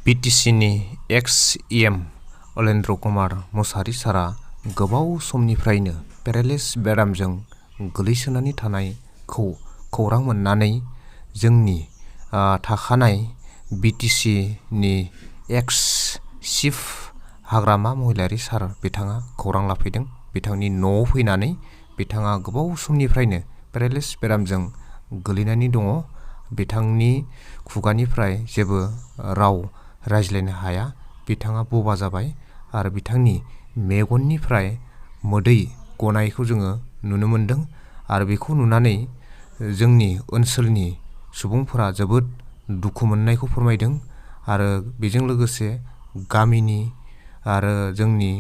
बिटिसिनि एक्स इएम अलेन्द्र कुमार मुसाहारि सारा गोबाव समनिफ्रायनो पेरालाइसिस बेरामजों गोलैसोनानै थानायखौ खौरां मोननानै जोंनि थाखानाय बिटिसिनि एक्स चिफ हाग्रामा महिलारि सार बिथाङा खौरां लाफैदों। बिथांनि न'आव फैनानै बिथाङा गोबाव समनिफ्रायनो पेरालाइसिस बेरामजों गोलैनानै दङ। बिथांनि खुगानिफ्राय जेबो राव रायज्लायनो हाया। बिथाङा बबा जाबाय आरो बिथांनि मेगननिफ्राय मोदै गनायखौ जोङो नुनो मोनदों आरो बेखौ नुनानै जोंनि ओनसोलनि सुबुंफोरा जोबोद दुखु मोननायखौ फोरमायदों आरो बेजों लोगोसे गामिनि आरो जोंनि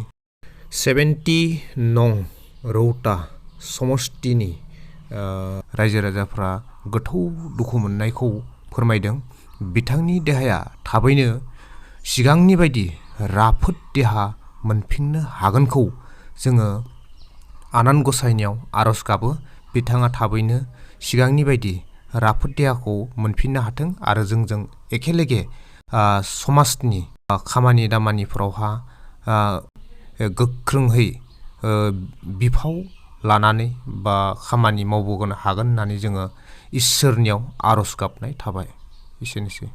70 नं रौता समस्तिनि रायजो राजाफ्रा गोथौ दुखु मोननायखौ फोरमायदों। बिथांनि देहाया थाबैनो सिगांनि बायदि राफोद देहा मोनफिननो हागोनखौ जोङो आनान गसाइनियाव आर'ज गाबो। बिथाङा थाबैनो सिगांनि बायदि राफोद देहाखौ मोनफिननो हाथों आरो जोंजों एखेलेगे समाजनि खामानि दामानिफोरावहा गोख्रोंहै बिफाव लानानै बा खामानि मावबोनो हागोन होननानै जोङो इसोरनियाव आर'ज गाबनाय थाबाय। एसेनोसै।